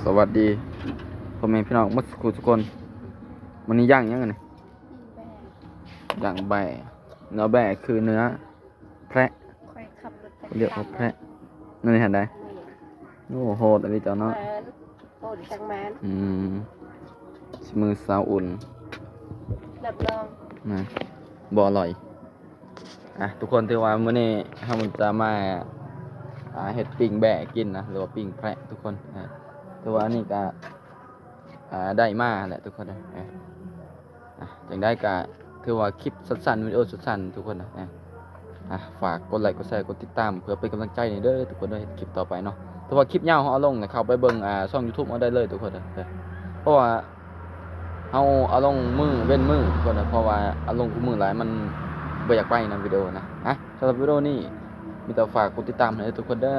ສະຫວັດດີພໍ່ແມ່ພີ່ນ້ອງໝົດສູ່ທຸກຄົນ. ມື້ນີ້ຍ່າງຫຍັງອັນນີ້? ຍ່າງແບ້. ເນື້ອແບ້ຄືເນື້ອແພະ. ຂ້ອຍຂັບລົດຈັກ ເອີ້ນວ່າແພະ ນັ້ນຫັ້ນໃດ. ໂອ້ ໂຫດອີ່ຫຼີເຈົ້າເນາະ. ໂຫດຈັງແມ່ນ. ອືມ ສີມືສາວອຸ່ນ ຮັບຮອງ ນະ ບໍ່ອະລ່ອຍ. ອ່ະ ທຸກຄົນ ຖືວ່າມື້ນີ້ເຮົາຈະມາ ອ່າ ເຮັດປີ້ງແບ້ກິນນະ ຫຼືວ່າປີ້ງແພະທຸກຄົນ. ອ່າ ຖືວ່າອັນນີ້ກະ ອ່າ ໄດ້ມາແຫຼະທຸກຄົນ. ອ່າ ອ່ະ ຈັ່ງໃດກະຖືວ່າຄລິບສັ້ນໆ ວິດີໂອສັ້ນໆ ທຸກຄົນນະ. ອ່າ ອ່ະ ຝາກກົດໄລກ໌ ກົດແຊ ກົດຕິດຕາມ ເພື່ອເປັນກຳລັງໃຈໃຫ້ເດີທຸກຄົນເດີ ເຮັດຄລິບຕໍ່ໄປເນາະ. ຖືວ່າຄລິບຍາວເຮົາເອົາລົງ ເຂົ້າໄປເບິ່ງ ອ່າ ຊ່ອງຢູທູບເຮົາໄດ້ເລີຍທຸກຄົນເດີ. ເພາະວ່າ ເຮົາເອົາລົງມື້ເວັ້ນມື້ກ່ອນນະ ເພາະວ່າເອົາລົງຄູ່ມື້ຫຼາຍ ມັນບໍ່ຢາກໄປນຳວິດີໂອນະ. ອ່ະ ສຳລັບວິດີໂອນີ້ ມີແຕ່ຝາກກົດຕິດຕາມໃຫ້ທຸກຄົນເດີ.